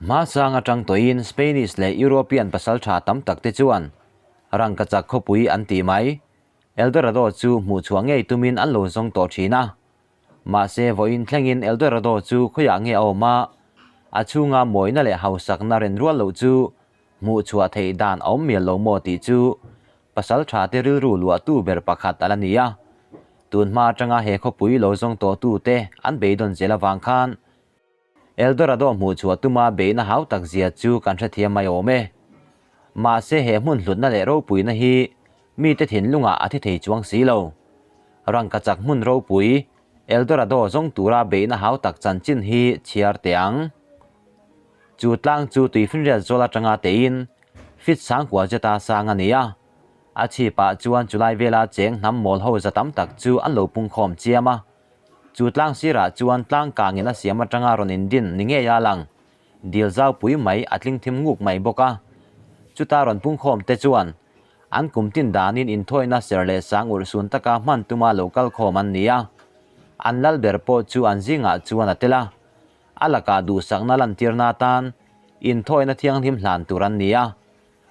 Hmasang atang tawhin Spainish leh European pasaltha tam tak te chuan rangkachak khawpui an tih mai. Eldorado chu hmuhchhuah ngei tumin an lo zawng tawh thin a. Mahse vawiin thlengin Eldorado chu khawiah nge a awm a, a chhunga mawina leh hausakna ren rual loh chu hmuhchhuah theih dan a awm mial lo maw tih chu pasaltha te rilru luahtu ber pakhat a la ni a. Tun hma atanga he khawpui lo zawng tawhtute an beidawn zel avang khan Eldorado hmuhchhuah tuma beihna hau tak zia chu kan hrethiam mai awm e. Mahse he hmun hlutna leh ropuina hi mite thinlungah a thi thei chuang si lo. Rangkachak hmun ropui Eldorado zawng tura beihna hau tak chanchin hi chhiar teh ang. Chu tlang chu tuifinriat zawl atanga tein fit sangkua zeta sang a ni a. A chhipah chuan chulai vela cheng hnam mawl ho za tam tak chu an lo pungkhawm chiam a. Chu tlang sirah chuan tlang kangin a siam atanga rawn indin ni ngei a lang. Dil zau pui mai a tling thim nguk mai bawk a. Chuta rawn pungkhawm te chuan an kum tin danin inthawina ser leh sang urh sun taka hman tuma lo kal khawm an ni a. An lal ber pawh chu an zingah chuan a tel a. A lakah duhsakna lantirna atan inthawina thianghlim hlan tur an ni a.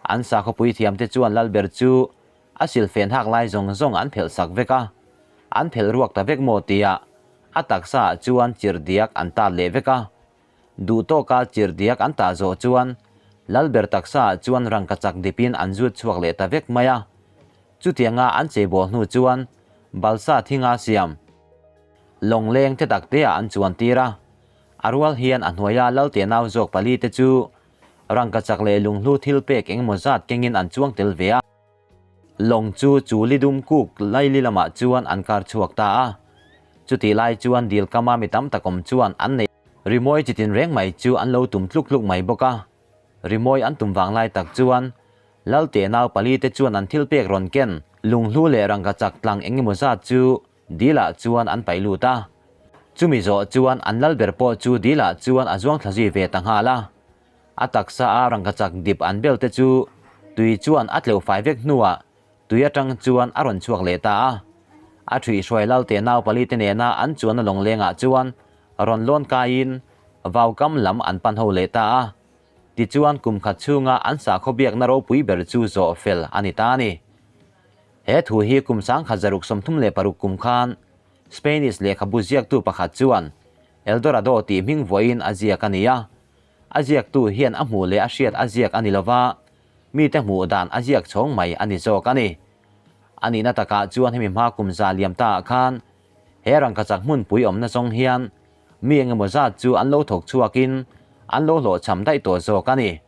An sakhawpui thiamte chuan lal ber chu A silfen hak lai zawng zawng an phelh sak vek a, an phelh ruak ta vek maw tia a taksa ah chuan chirh diak an tat leh vek a. Duh tawka chirh diak an tah zawh chuan Lalber taksa ah chuan rangkachak dipin an zut chhuak leh ta vek mai a. Chutianga an cheibawl hnu chuan balsa thinga siam lawngleng te tak te ah an chuan tir a. A rual hian a hnuaia Lalte nau zawk pali te chu rangkachak leh lunghlu thil pek engemaw zat kengin an chuang tel ve a. Lawng chu chu lidum kuk laili lamah chuan an kar chhuak ta a. Chutih lai chuan dil kama mi tam tak awm chuan an neih rimawi chi tin reng mai chu an lo tum tluk tluk mai bawk a. Rimawi an tum vang lai tak chuan Lalte nau pali te chuan an thil pek rawn ken lunghlu leh rangkachak tlang eng emaw zat chu dilah chuan an paih lut a. Chumi zawh chuan an lal ber pawh chu dilah chuan a zuang thla zui ve ta nghal a. A taksa a rangkachak dip an bel te chu tui chuan a tleuh fai vek hnuah tui atang chuan a rawn chhuak leh ta a. A thuihhruai Lalte nau pali te nena an chuanna lawnglengah chuan rawn lawn kaiin vaukam lam an pan ho leh ta a. Tichuan kum khat chhunga an sakhaw biakna ropui ber chu zawh fel a ni ta a ni. He thu hi kum 1936 kum khan Spanish lehkhabu ziaktu pakhat chuan Eldorado tih hming vuahin a ziak a ni a. A ziaktu hian a hmuh leh a hriat a ziak a ni lova, mite hmuh dan a ziak chhawng mai a ni zawk a ni. A nihna takah chuan hemi hma kum za liam taah khan he rangkachak hmunpui awmna zawng hian mi engemaw zat chu an lo thawk chhuakin an lo hlawhchham daih tawh zawk a ni.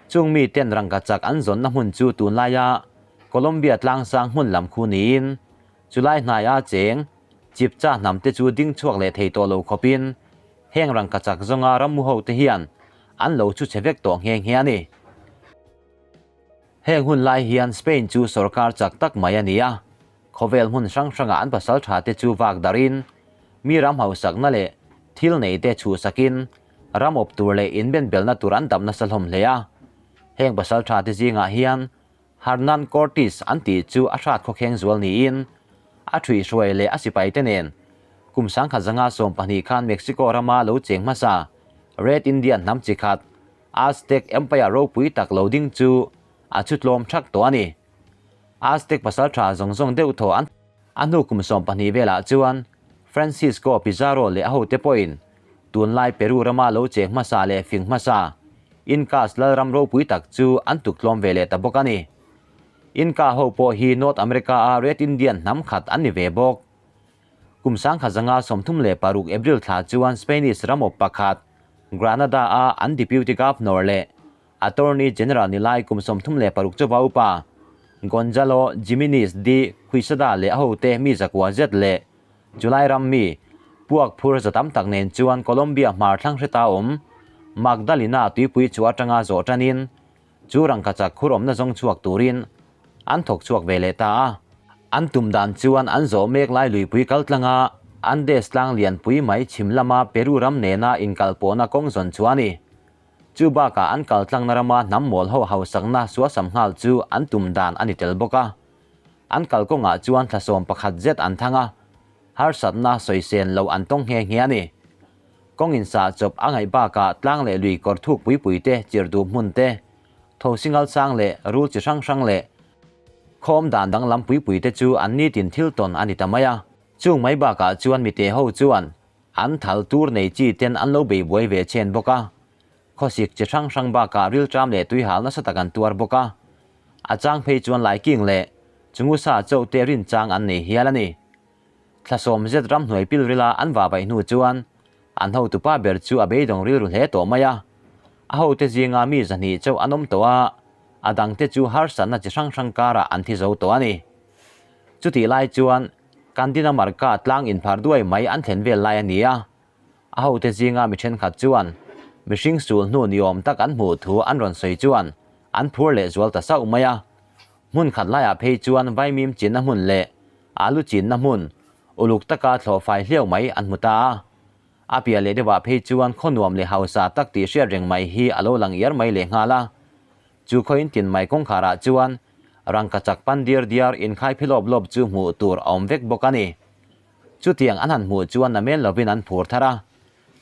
Chung miten rangkachak an zawnna hmun chu tunlaia Colombia tlangsang hmun lam khu niin chulai hnaia cheng Chipcha hnamte chu ding chhuak leh thei tawh lo khawpin heng rangkachak zawnga rammu hote hian an lo chu che vek tawh nghe nghe a ni. Heng hun lai hian Spain chu sorkar chak tak mai a ni a, khawvel hmun hrang hrangah an pasal tha te chu vak darin mi ram hausakna leh thil nei te chhuhsakin ram awp tur leh inbenbelna tur an dap nasa hlawm hle a. Heng pasal tha te zingah hian Hernan Cortes an tih chu a hrat khawkheng zual niin a thuihhruai leh a sipaite nen kum 1912 khan Mexico rama lo cheng hmasa Red Indian hnam chi khat Aztec Empire ropui tak lo ding chu a chu tlawm thak tawh a ni. Aztec pasal tha zawng zawng deuh thaw an a hnu kum 12 velah chuan Francisco Pizarro leh a hote pawhin tunlai Peru rama lo cheng hmasa leh fing hmasa Incas lalram ropui tak chu an tuk tlawm ve leh ta bawk a ni. Inca ho pawh hi North America-a Red Indian hnam khat an ni ve bawk. Kum 1936 April thla chuan Spanish ramawp pakhat Granada-a an Deputy Governor leh Attorney General ni lai kum 36 chauva upa Gonzalo Jimenez de Quesada leh a hote mi zakua zet leh Chulai ram mi puak phur za tam tak nen chuan Colombia hmar thlang hre ta awm Magdalena tuipui chu atanga zawh tanin chu rangkachak khur awmna zawng chhuak turin an thawk chhuak ve leh ta a. An tum dan chuan an zawh mek lai luipui kal tlanga Andes tlang lianpui mai chhim lama Peru ram nena inkalpawhna kawng zawn chu a ni. Chu bakah an kal tlangna rama hnam mawl ho hausakna suasam nghal chu an tum dan a ni tel bawk a. An kalkawngah chuan thla 11 zet an thang a, harsatna sawisen lo an tawng nghe nghe a ni. Kawng insah chawp a ngaih bakah tlang leh lui kawr thuk pui pui te, chirh duh hmun te, thosi ngal sang leh rul chi hrang hrang leh khawm dan danglam pui pui te chu an nitin thil tawn a ni ta mai a. Chung mai bakah chuan mite ho chuan an thal tur nei chi ten an lo bei buai ve chhen bawk a. Khawsik chi hrang hrang bakah rilṭam leh tuihal nasa tak an tuar bawk a. A chang phei chuan laiking leh chungusa chauh te rinchang an nei hial a ni. Thla sawm zet ramhnuai pil rila an va vaih hnu chuan an hotupa ber chu a beidawng rilru hle tawh mai a. A hote zinga mi 200 chauh an awm tawh a, a dangte chu harsatna chi hrang hrang karah an thi zo tawh a ni. Chutih lai chuan Cundinamarca tlang inphar duai mai an thlen vel lai a ni a. A hote zinga mi thenkhat chuan mihring sul hnu ni awm tak an hmuh thu an rawn sawi chuan an phur leh zual ta sauh mai a. Hmun khat laiah phei chuan vaimim chinna hmun leh alu chinna hmun uluk taka thlawh fai hliau mai an hmu ta a. A piah leh deuhah phei chuan khaw nuam leh hausa tak tih hriat reng mai hi a lo lang iar mai leh nghal a. Chu khawiin tin mai kawngkharah chuan rangkachak pan diar diar inkhai phi lawp lawp chu hmuh tur a awm vek bawk a ni. Chutiang an han hmuh chuan namen lovin an phur thar a,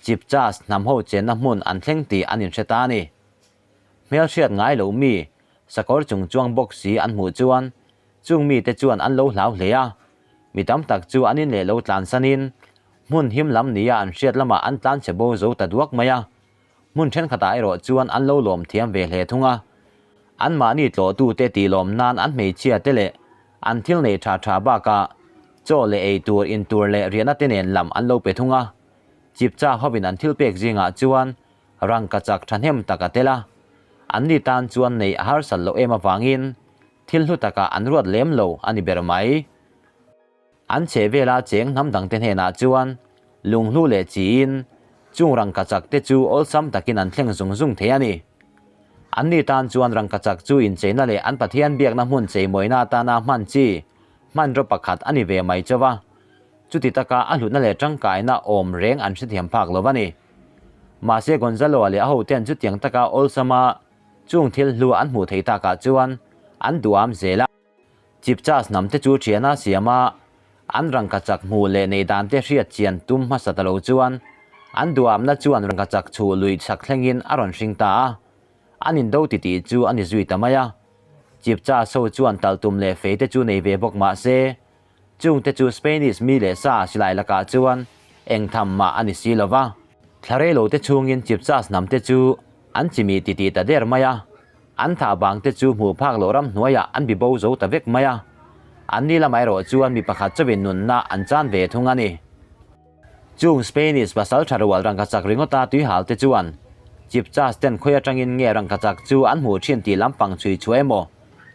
Chipchas hnam ho chenna hmun an thleng tih an inhre ta a ni. Hmelhriat ngai lo mi, sakawr chung chuang bawk si an hmuh chuan chung mite chuan an lo hlau hle a, mi tam tak chu an in leh lo tlansanin hmun him lam nia an hriat lamah an tlanchhe bo zo ta duak mai a. Hmun thenkhatah erawh chuan an lo lawm thiam ve hle thung a. Anmahni tlawhtute tih lawm nan an hmeichhia te leh an thil nei tha tha bakah chaw leh ei tur, in tur leh riahna te nen lam an lo pe thung a. Chipcha hovin an thil pek zingah chuan rangkachak thahnem tak a tel a. Anni tan chuan neih a harsat loh em avangin thil hlu takah an ruat lem lo a ni ber mai. An chhe vela cheng hnam dangte hnenah chuan lunghlu leh chiin chung rangkachak te chu awlsam takin an thleng zung zung thei a ni. Anni tan chuan rangkachak chu incheina leh an Pathian biakna hmun cheimawina atana hman chi hmanraw pakhat a ni ve mai chauh a, chuti taka a hlutna leh tangkaina awm reng an hrethiam phak lo a ni. Mahse Gonzalo-a leh a hoten chutiang taka awlsama chung thil hlu an hmuh theih takah chuan an duham zel a. Chipchas hnam te chu thiana siam a, an rangkachak hmuh leh nei dan te hriat chian tum hmasa ta lo chuan an duhamna chuan rangkachak chhuh lui chak thlengin a rawn hring ta a, an indo titih chu a ni zui ta mai a. Chipchas ho chuan talhtum leh fei te chu nei ve bawk mah se, chung te chu Spanish mi leh sa silai lakah chuan eng tham mah a ni si lo va. Thla rei lo te chhungin Chipchas hnam te chu an chimih titih ta der mai a. An thah vang te chu hmuh phak loh ram hnuaiah an bi bo zo ta vek mai a, an ni lamah erawh chuan mi pakhat chauhin nunna an chan ve thung a ni. Chung Spanish pasal tha rual rangkachak ringawta tuihal te chuan Chipchas ten khawi atangin nge rangkachak chu an hmuh thin tih lampang chhui chhuah emaw,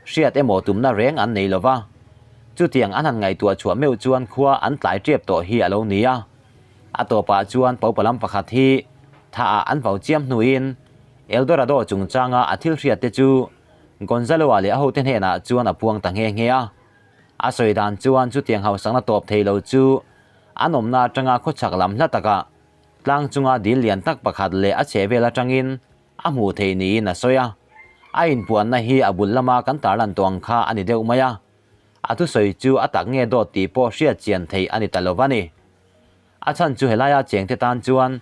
hriat emaw tumna reng an nei lova. Chutiang an han ngaihtuah chhuah meuh chuan khua an tlai tep tawh hi a lo ni a. A tawpah chuan paupalam pakhat hi thah ah an vau chiam hnuin Eldorado chungchanga a thil hriat te chu Gonzalo-a leh a hote hnenah chuan a puang ta nghe nghe a. A sawi dan chuan chutiang hausakna tawp thei lo chu an awmna atanga khawchhak lam hla takah tlang chunga dil lian tak pakhat leh a chhehvel atangin a hmuh theih niin a sawi a. A inpuanna hi a bul lama kan tarlan tawh ang kha a ni deuh mai a. A thusawi chu a tak nge dawt tih pawh hriat chian theih a ni ta lo va ni. A chhan chu helaia chengte tan chuan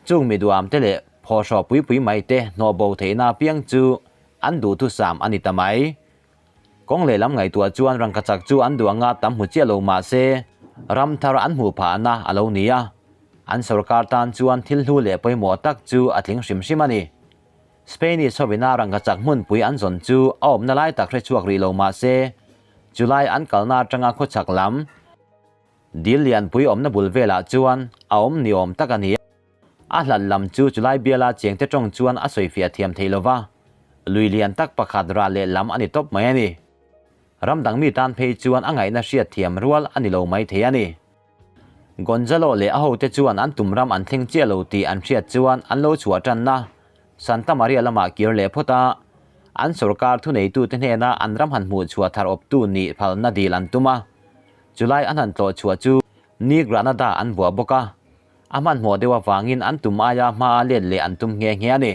chung mi duamte leh phawhraw pui pui mai te hnawh bo theihna apiang chu an duhthusam a ni ta mai. Kawng lehlam ngaihtuah chuan rangkachak chu an duh anga tam hmu chiah lo mah se ram thar an hmuh phahna a lo ni a, an sorkar tan chuan thil hlu leh pawimawh tak chu a tling hrim hrim a ni. Spanish hovina rangkachak hmunpui an zawn chu a awmna lai tak hre chhuak rih lo mah se chulai an kalna atanga khawchhak lam, Dil lianpui awmna bul velah chuan a awm ni awm tak a ni a. A hlat lam chu chulai biala chengte tawng chuan a sawifiah thiam thei lo va, lui lian tak pakhat rah leh lam a ni tawp mai a ni. Ram dang mi tan phei chuan a ngaihna hriat thiam rual a ni lo mai thei a ni. Gonzalo leh a hote chuan an tum ram an thleng chiah lo tih an hriat chuan an lo chhuah tanna Santa Maria lamah kir leh phawt a, an sorkar thuneitute hnena an ram han hmuh chhuah thar awptu nih phalna dil an tum a. Chulai an han tlawh chhuah chu ni Granada an vuah bawk a, a hmanhmawh deuh avangin an tum aia hmaa let leh an tum nghe nghe a ni.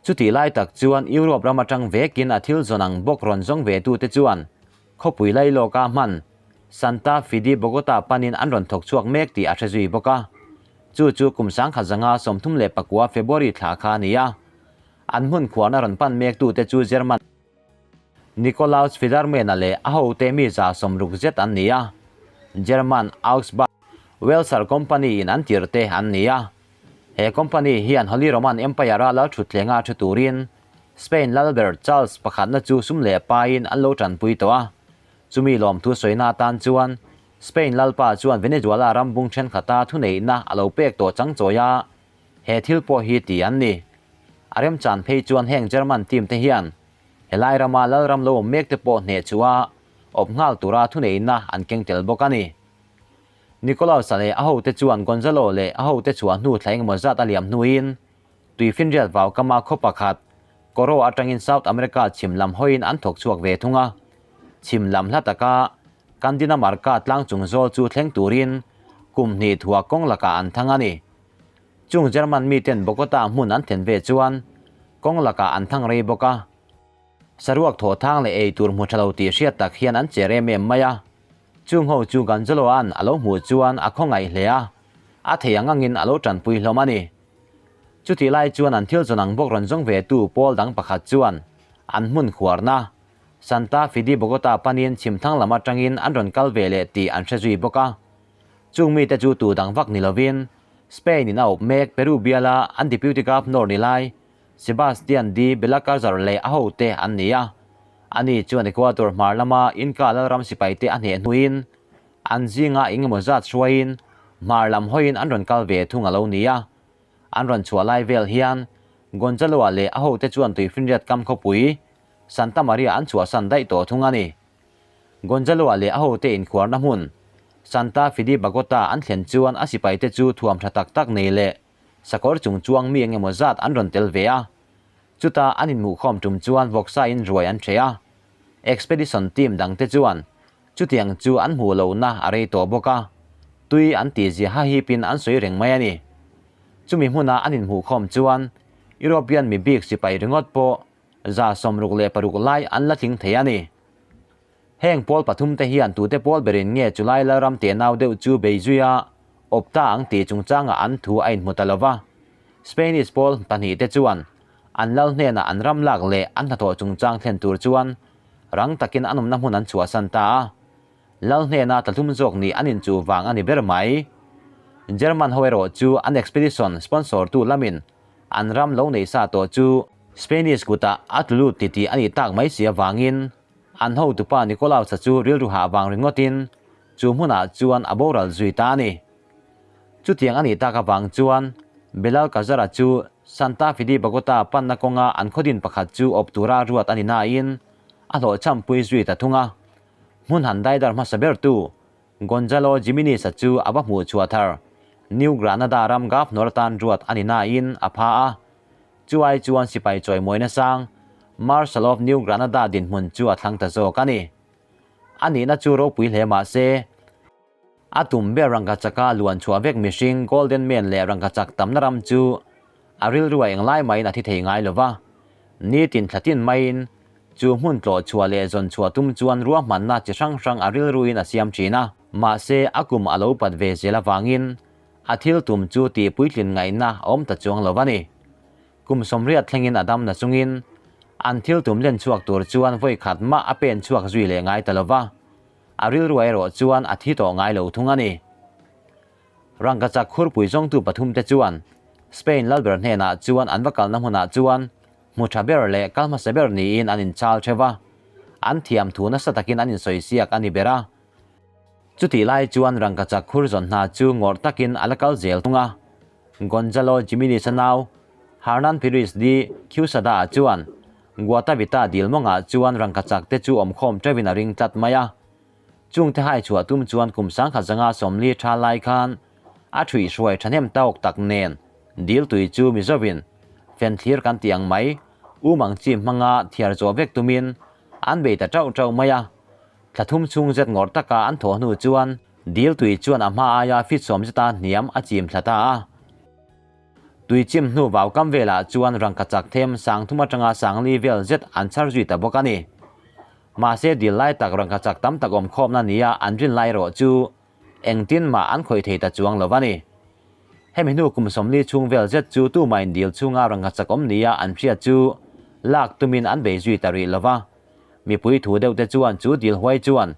Chutih lai tak chuan Europe ram atang vekin a thil zawn ang bawk rawn zawng ve tute chuan khawpui lailawka hman Santa Fe de Bogota panin an rawn thawk chhuak mek tih a hre zui bawk a. Chu chu kum 1939 February thla kha a ni a. An hmun khuarna rawn pan mektute chu German Nikolaus Federmann-a leh a hote mi 160 zet an ni a. German Augsburg Welser Company-in an tirhte an ni a. He company hian Holy Roman Empire-a lal thutthlenga thu turin Spain lalber Charles pakhatna chu sum leh paiin an lo tanpui tawh a. Chumi lawmthu sawina atan chuan Spain lalpa chuan Venezuela ram bung thenkhat-a thuneihna a lo pek tawh changchawi a, he thil pawh hi ti an ni. A remchan phei chuan heng German team te hian helai rama lalram lo awm mek te pawh hneh chu a awp nghal tura thuneihna an keng tel bawk a ni. Nicolaus-a leh a hote chuan Gonzalo leh a hote chhuah hnu thla engemaw zat a liam hnuin Tuifinriat vaukama khaw pakhat, Coro atangin South America chhim lam hawiin an thawk chhuak ve thung a. Chhim lam hla taka Cundinamarca tlang chung zawl chu thleng turin kum hnih thuah kawng lakah an thang a ni. Chung German miten Bogota hmun an thlen ve chuan kawng lakah an thang rei bawk a. Saruak thawh thang leh ei tur hmu tha lo tih hriat tak hian an che rem em mai a. Chung ho chu Gonzalo-a'n a lo hmuh chuan a khawngaih hle a, a thei ang angin a lo tanpui hlawm a ni. Chutih lai chuan an thil zawn ang bawk rawn zawng ve tu pawl dang pakhat chuan an hmun khuarna, Santa Fe de Bogota panin chhimthang lam atangin an rawn kal ve leh tih an hre zui bawk a. Chung mite chu tu dang vak ni lovin Spain in a awp mek Peru biala an Deputy Governor ni lai Sebastian de Belalcázar leh a hote an ni a. Ani chuan Ecuador hmar lama Inca lalram sipaite a hneh hnuin An zinga eng emaw zat hruaiin hmar lam hawiin an rawn kal ve thung a lo ni a. An rawn chhuah lai vel hian Gonzalo-a leh a hote chuan tuifinriat kam khawpui Santa Maria an chhuahsan daih tawh thung a ni. Gonzalo-a leh a hote inkhuarna hmun Santa Fe de Bogota an thlen chuan a sipaite chu thuam tha tak tak nei leh sakawr chung chuang mi eng emaw zat an rawn tel ve a. Chuta an inhmuhkhawm tum chuan vawksa-in ruai an hreh a. Expedition team dangte chuan Chutiang chu an hmuh lohna a rei tawh bawk a, tui an tih zia hahipin an sawi reng mai a ni. Chumi hmuna an inhmuhkhawm chuan European mi bik sipai ringawt pawh 66 lai an la tling thei a ni. Heng pawl pathum te hian tute pawl berin nge chulai Lalram tenau deuh chu bei zui a, awp ta ang tih chungchangah an thu a inhmu ta lo va. Spanish pawl pahnih te chuan an lal hnenah an ram lak leh an hnathawh chungchang thlen tur chuan rang takin an awmna hmun an chhuahsan ta a, lal hnena tlahlum zawk nih an inchuh vang a ni ber mai. German ho erawh chu an expedition sponsor tu lamin an ram lo nei sa tawh chu Spanish kutah a tlu lut titih a nih tak mai si avangin an hotupa Nikolaus-a chu rilru hah vang ringawtin chu hmunah chuan a boral zui ta a ni. Chutiang a nih tak avang chuan Belalcazar-a chu Santa Fe de Bogota panna kawnga an khawdin pakhat chu awp tura ruat a ni nain a hlawhchhampui zui ta thung a. Hmun han daidar hmasa bertu Gonzalo Jimenez-a chu a va hmuh chhuah thar. New Granada ram governor atan ruat a ni nain a pha a. Chu ai chuan sipai chawimawina sang Marshal of New Granada dinhmun chu a thlang ta zawk a ni. A nihna chu ropui hle mah se, A tum ber rangkachaka luan chhuah vek mihring Golden Man leh rangkachak tamna ram chu a rilru a englai maiin a thi thei ngai lo va. Nitin thla tin maiin chu hmun tlawh chhuah leh zawn chhuah tum chuan ruahmanna chi hrang hrang a rilruin a siam thin a. Mahse, a kum a lo pat ve zel avangin a thil tum chu tih puitlin ngaihna a awm ta chuang lo va ni. Kum 80 thlengin a dam na chungin an thil tum len chhuak tur chuan vawi khat mah a pen chhuak zui leh ngai ta lo va. A rilru erawh chuan a thi tawh ngai lo thung a ni. Rangkachak khurpui zawngtu pathum te chuan Spain lalber hnenah chuan an va kalna hmunah chuan hmu tha ber leh kal hmasa ber niin an inchal theuh a, an thiam thu nasa takin an insawi siak a ni ber a. Chutih lai chuan rangkachak khur zawn hna chu ngawrh takin a la kal zel thung a. Gonzalo Jimenez-a nau Hernan Perez de Quesada-a chuan Guatavita dil mawngah chuan rangkachak te chu awmkhawm teuhin a ring tlat mai a. Chungte hai chhuah tum chuan kum 1940 tha lai khan a thuih hruai thahnem tawk tak nen dil tui chu Mizovin fen thlir kan tih ang mai um ang chi hmanga thiar chawh vek tumin an bei ta tauh tauh mai a. Thla thum chhung zet ngawrh taka an thawh hnu chuan dil tui chuan a hma aia fit sawm zeta hniam a chim thla ta a. Tui chim hnu vau kam velah chuan rangkachak them 3000 atanga 4000 vel zet an chhar zui ta bawk a ni. Mahse dil lai tak rangkachak tam tak awm khawmna nia an rin lai erawh chu engtin mah an khawih thei ta chuang lo a ni. Hemi hnu kum 40 chhung vel zet chu tumahin dil chhunga rangkachak awm nia an hriat chu lak tumin an bei zui ta rih lo va. Mipui thu deuh te chuan chu dil huai chuan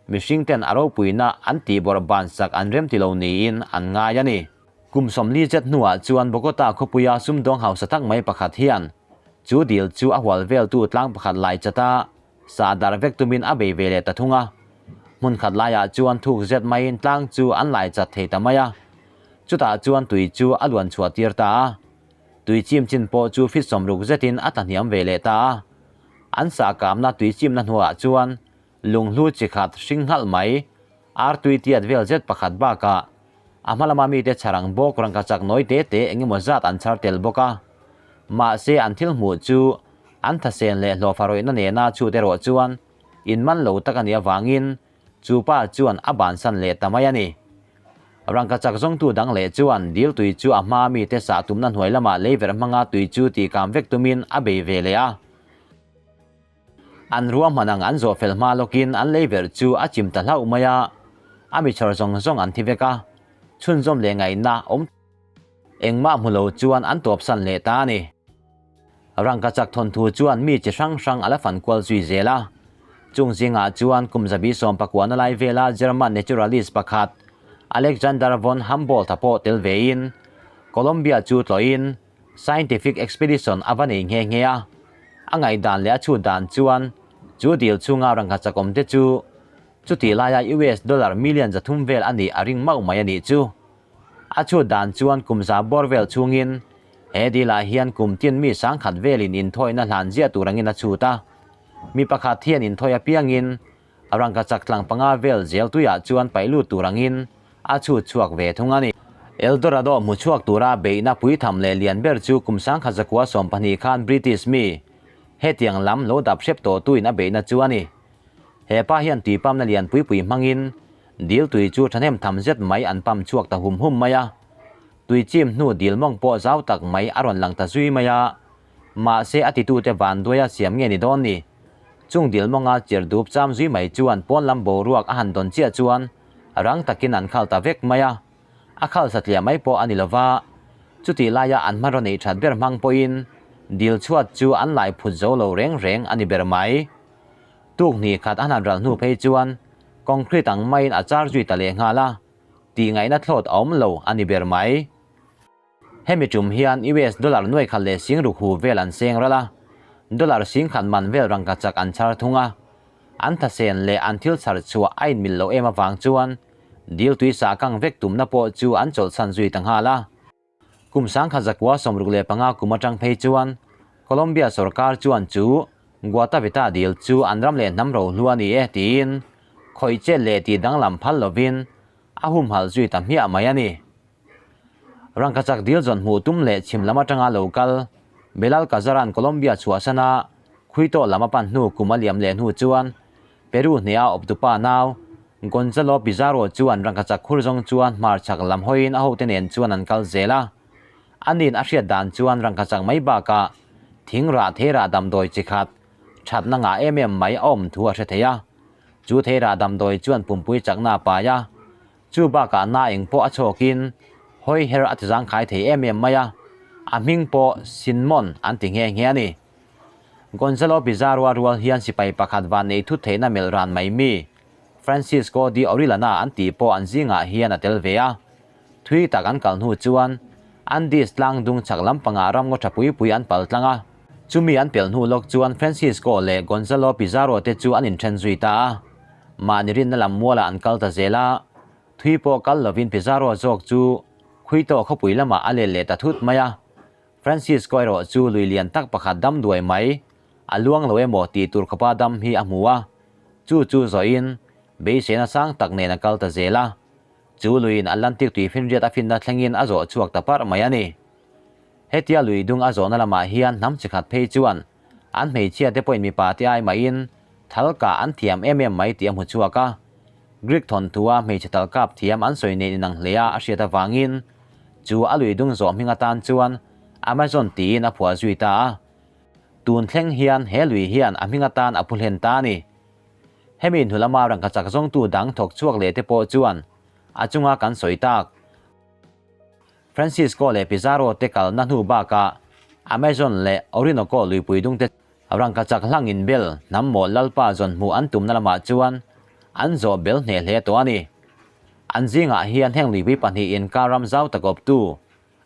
mihring ten a ropuina an tih bawrh ban sak an rem ti lo niin an ngai a ni. Kum 40 zet hnuah chuan Bogota khawpuia sumdawng hausa tak mai pakhat hian chu dil chu a hual veltu tlang pakhat lai chata sah darh vek tumin a bei ve leh ta thung a. Hmun khat laiah chuan thuk zet maiin tlang chu an lai chat thei ta mai a. Chutah chuan tui chu a luan chhuah tir ta a. Tui chim chin pawh chu fit 60 zetin a tlahniam ve leh ta a. An sah kamna tui chimna hnuaiah chuan lunghlu chi khat hring nghalh mai, ar tui tiat vel zet pakhat bakah a hma lama mite chharang bawk rangkachak nawi te te eng emaw zat an chhar tel bawk a. Mahse an thil hmuh chu an thasen leh hlawhfa rawihna nena chhut erawh chuan inman lo tak a nih avangin chu pa chuan a bansan leh ta mai a ni. Rangkachak zawngtu dang leh chuan dil tui chu a hmaa mite sah tumna hnuai lamah leiverh hmanga tui chu tihkam vek tumin a bei ve leh a. An ruahman ang an zawh fel hma lawkin an leiverh chu a chim ta hlauh mai a, a mi chhawr zawng zawng an thi vek a, chhunzawm leh ngaihna awm engmah hmu lo chuan an tawpsan leh ta a ni. Rangkachak thawnthu chuan mi chi hrang hrang a la fan kual zui zel a. Chung zingah chuan kum 1900 na lai vela German naturalist pakhat Alexander von Humboldt-a pawh tel vein Colombia chu tlawhin scientific expedition a va nei nghe nghe a. A ngaihdan leh a chhut dan chuan chu dil chhunga rangkachak awmte chu chutih laia US dollar million 300 vel a nih a ring mauh mai a nih chu. A chhut dan chuan kum za bawr vel chhungin he dilah hian kum tin mi 10,000 velin inthawina hlan ziah tur angin a chhut a. Mi pakhat hian inthawi apiangin rangkachak tlang panga vel zel tuiah chuan paih lut tur angin a chhut chhuak ve thung a ni. El Dorado hmu chhuak tura beihna puitham leh lian ber chu kum 1912 khan British mi hetiang lam lo dap hrep tawh tuin a beihna chu a ni. He pa hian tui pamna lian pui pui hmangin dil tui chu thahnem tham zet mai an pam chhuak ta hum hum mai a. Tui chim hnu dil mawng pawh zau tak mai a rawn lang ta zui mai a. Mahse a titute van duaia siam nge ni dawn ni? Chung dil mawnga chir dup cham zui mai chuan pawn lam boruak a han dawn chiah chuan rang takin an khal ta vek mai a. A khal satliah mai pawh a ni lova, chutih laia an hmanraw neih that ber hmang pawhin dil chhuat chu an lai phut zo lo reng reng a ni ber mai. Tuk hnih khat an han ral hnu phei chuan concrete ang maiin a char zui ta leh nghal a, tih ngaihna thlawt a awm lo a ni ber mai. Hemi tum hian US dollar nuai khat leh 60,000 hu vel an seng ral a, dollar 10,000 man vel rangkachak an chhar thung a. An thasen leh an thil chhar chhuah a inmil loh em avang chuan dil tui sah kang vek tumna pawh chu an chawlhsan zui ta nghal a. Kum 1965 kum atang phei chuan Colombia sorkar chuan chu Guatavita dil chu an ram leh hnam rohlu a ni e tiin khawih chet leh tih danglam phal lovin a humhalh zui ta hmiah mai a ni. Rangkachak dil zawn hmuh tum leh chhim lam atanga lo kal Belalcazaran Colombia chhuahsana Quito lam a pan hnu kum a liam leh hnu chuan Peru hneha awptupa nau Gonzalo Pizarro chuan rangkachak khur zawng chuan hmarchhak lam hawiin a hote nen chuan an kal zel a. Anin a hriat dan chuan rangkachak mai bakah thing rah theirah damdawi chi khat thatna ngah em em mai a awm thu a hre thei a. Chu theirah damdawi chuan pumpui chakna a pai a. Chu bakah na eng pawh a chhawkin hawi her a ti zangkhai thei em em mai a, a hming pawh Sinmon an ti nghe nghe a ni. Gonzalo Pizarro-a rual hian sipai pakhat van nei thut theihna melh ran mai mi Francisco de Orellana an tih pawh an zingah hian a tel ve a. Thui tak an kal hnu chuan Andes tlang dung chhak lampangah ramngaw tha pui pui an pal tlang a. Chumi an pelh hnu lawk chuan Francisco leh Gonzalo Pizarro te chu an inthen zui ta a. Mahni rinna lam mualah an kal ta zel a, thui pawh kal lovin Pizarro zawk chu Quito khawpui lamah a let leh ta thut mai a. Francisco erawh chu lui lian tak pakhat dam duai mai, a luang lo emaw tih tur khawpa dam hi a hmu a, chu chu zawhin beiseina sang tak nen a kal ta zel a. Chu luiin Atlantic tui finriat a finna thlengin a zawh chhuak ta parh mai a ni. Hetia lui dung a zawhna lamah hian hnam chi khat phei chuan an hmeichhia te pawhin mipa te ai mahin thal kah an thiam em em mai tih a hmu chhuak a. Greek thawnthua hmeichhe tal kap thiam an sawi nen inang hle a a hriat avangin chu a lui dung zawh hming atan chuan Amazon tiin a phuah zui ta a. Tun thleng hian he lui hian a hming atan a phu hlen ta a ni. Hemi hnu lama rangkachak zawngtu dang thawk chhuak leh te pawh chuan a chunga kan sawi tak. Francisco leh Pizarro te kalna hnu bakah Amazon leh Orinoco luipui dungte rangkachak hlang inbel hnam mawl lalpa zawn hmuh an tumna lamah chuan an zawh bel hneh hle tawh a ni. An zingah hian heng luipui pahnihin inkar ram zau tak awptu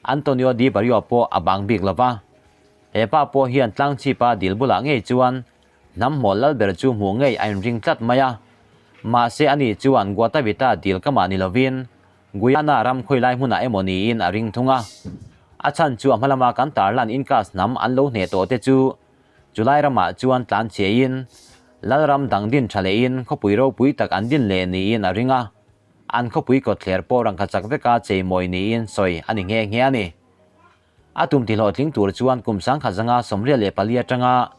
Antonio Di Barrio pawh a bang bik lo va. He pa pawh hian tlangchhipa dil bulah ngei chuan hnam hmawl lal ber chu hmuh ngei a inring tlat mai a. Mahse ani chuan Guatavita dil kamah ni lovin Guyana ram khawilai hmunah emaw niin a ring thung a. A chhan chu a hma lama kan tarlan Incas hnam an lo hneh tawh te chu chulai ramah chuan tlan chhiain Lalram dang din tha lehin khawpui ropui tak an din leh niin a ring a. An khawpui kawtthler pawh rangkha chak veka cheimawi niin sawi a ni nghe nghe a ni. A tum tihlawhtling tur chuan kum 1984 atanga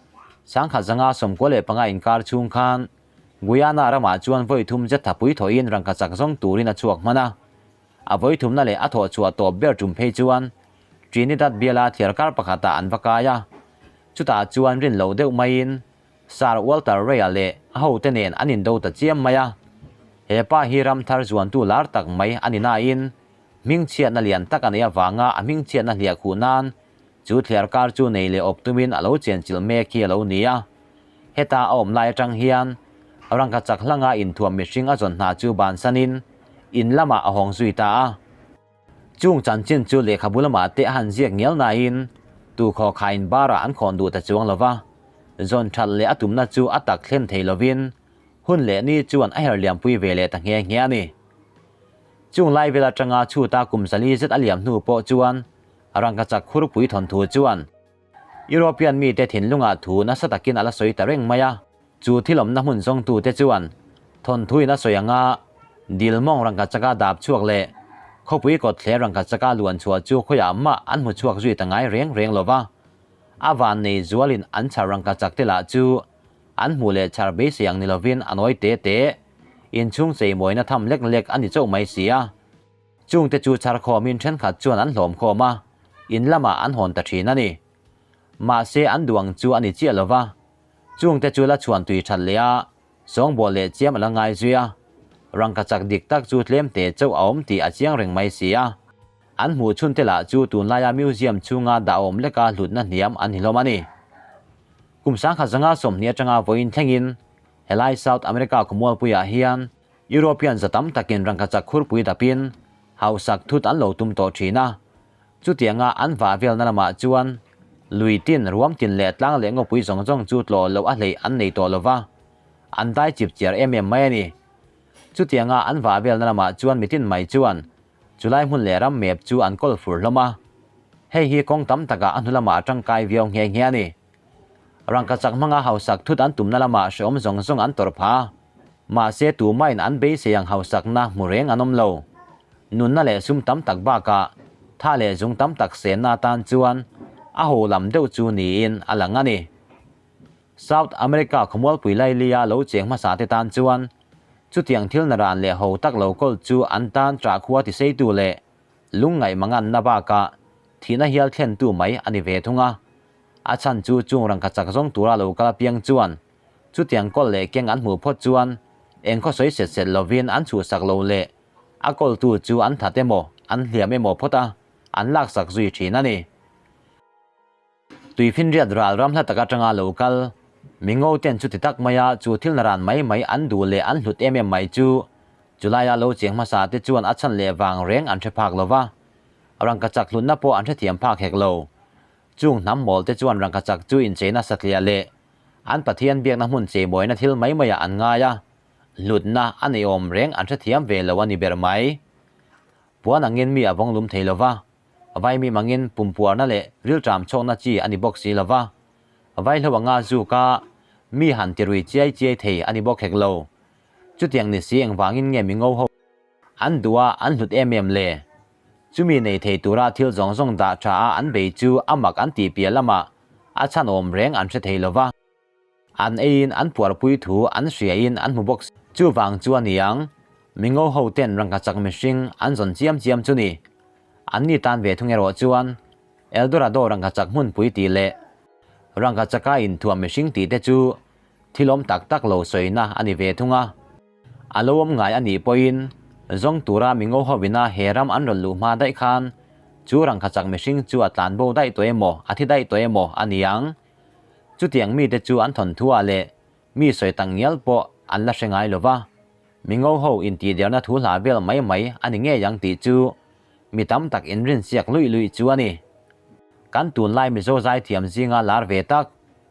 1995 inkar chhung khan Guyana ramah chuan vawi thum zet thapui thawhin rangkha chak zawng turin a chhuak hman a. A vawi thumna leh a thawh chhuah tawp ber tum phei chuan Trinidad biala thliarkar pakhatah an va kai a. Chutah chuan rin loh deuh maiin Sir Walter Ray-a leh a hote nen an indo ta chiam mai a. He pa hi ram thar zuantu lar tak mai a ni nain hmingchhiatna lian tak a neih avanga a hmingchhiatna hliah khuh nan chu thliarkar chu nei leh awp tumin a lo chenchilh mek hi a lo ni a. Heta a awm lai atang hian rangkachak hlanga inthuam mihring a zawn hna chu bansanin in lamah a hawng zui ta a. Chung chanchin chu lehkhabu lamah te a han ziak ngial nain tu khaw khain barah an khawn duh ta chuang lo va, zawn that leh a tumna chu a tak thlen thei lovin hun leh ni chuan a her liampui ve leh ta nghe nghe a ni. Chung lai vel atanga chhuta kum zali zet a liam hnu pawh chuan rangkachak khurpui thawnthu chuan European mite thinlungah thu nasa takin a la sawi ta reng mai a. Chu thilawmna hmun zawngtute chuan thawnthuin a sawi anga dil mawng rangkachaka dap chhuak leh khawpui kawtthler rangkachaka luan chhuah chu khawiah mah an hmu chhuak zui ta ngai reng reng lo va. A van nei zualin an chhar rangkachak te lah chu an hmuh leh chhar beisei ang ni lovin a nawi te te, inchhung cheimawina tham lek lek a ni chauh mai si a. Chungte chu chhar khawmin thenkhat chuan an hlawm khawm a, in lamah an hawn ta thin a ni. Mahse an duang chu a ni chiah lo va. Chungte chu la chhuan tui that leh a, sawngbawl leh chiam a la ngai zui a. Rangkachak dik tak chu tlem te chauh a awm tih a chiang reng mai si a. An hmuh chhun te lah chu tunlaia museum chhunga dah awm leka hlutna hniam an hlawm a ni. Kum 1920 atanga vawiin thlengin helai South America khawmualpuiah hian European za tam takin rangkachak khurpui dapin hausak thut an lo tum tawh thin a. Chutianga an vah velna lamah chuan lui tin, ruam tin leh tlang leh ngawpui zawng zawng chu tlawh loh a hleih an nei tawh lo va, an dai chip chiar em em mai a ni. Chutianga an vah velna lamah chuan mitin mai chuan chulai hmun leh ram map chu an kawl fur hlawm a. Hei hi kawng tam takah a hnu lamah a tangkai viau nghe nghe a ni. Rangkachak hmanga hausak thut an tumna lamah hrehawm zawng zawng an tawrh phah a. Mahse tumahin an beisei ang hausakna hmu reng an awm lo. Nunna leh sum tam tak bakah tha leh zung tam tak senna atan chuan a ho lam deuh chu niin a lang a ni. South America khawmualpui lailia lo cheng hmasa te tan chuan chutiang thil naran leh ho tak lo kawl chu an tan ṭahkhua tiseitu leh lungngaih manganna bakah thihna hial thlentu mai a ni ve thung a. A chhan chu chung rangkachak zawng tura lo kal apiang chuan Chutiang kawl leh keng an hmuh phawt chuan eng khaw sawi set set lovin an chhuhsak lo leh a kawltu chu an that emaw an hliam emaw phawt a, an laksak zui thin a ni. Tuifinriat ral ram hla tak atanga lo kal, mingo ten chuti tak maia chu thil naran mai mai an duh leh an hlut em em mai chu chulaia lo cheng hmasa te chuan a chhan leh vang reng an hre phak lova, rangkachak hlutna pawh an hrethiam phak hek lo. Chung hnam mawl te chuan rangkachak chu incheina satliah leh An Pathian biakna hmun cheimawina thil mai maiah an ngai a, hlutna a nei awm reng an hrethiam ve lo a ni ber mai. Puan angin mi a vawng lum thei lo va, vaimim angin pumpuarna leh rilṭam chhawkna chi a ni bawk si lo va, vaihlo anga zuka mi han tirui chiai chiai thei a ni bawk hek lo. Chutiang ni si engvangin nge mi ngo ho an duh a an hlut em em le? Chumi nei thei tura thil zawng zawng dah tha a an bei chu a mak an tih piah lamah a chhan awm reng an hre thei lo va. An eiin an puarpui thu an hriain an hmu bawk si. Chuvang chu a niang, mingo ho ten rangkachak mihring an zawn chiam chiam chu ni. An ni tan ve thung erawh chuan Eldorado rangkachak hmunpui tih leh rangkachaka inthuam mihring tih te chu thil awm tak tak lo sawina a ni ve thung a. A lo awm ngai a nih pawhin zawng tura mingo hovina he ram an rawn luh hma daih khan Chu rangkachak mihring chu a tlan bo daih tawh emaw, a thi daih tawh emaw a ni ang. Chutiang mite chu an thawnthu ah leh mi sawi tak ngial pawh an la hre ngai lo va. Mi ngo ho intihderna thu hla vel mai mai a ni ngei ang tih chu mi tam tak inrinsiak luih luih chu a ni. Kan tunlai Mizo zaithiam zinga lar ve tak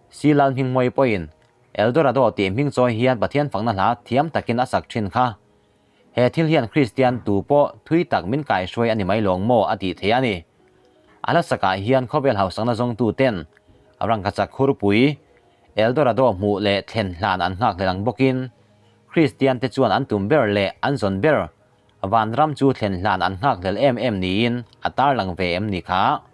Si Lalhmingmawii pawhin Eldorado tih hming chawi hian Pathian fakna hla thiam takin a sak thin kha. He thil hian Kristian tu pawh thui tak min kaihruai a ni mai lawng maw a tih theih a ni. A hla sakah hian khawvel hausakna zawngtu ten rangkachak khurpui Eldorado hmuh leh thlen hlan an nghak hlel ang bawkin Kristian te chuan an tum ber leh an zawn ber vanram chu thlen hlan an nghak hlel em em niin a tarlang ve em ni kha?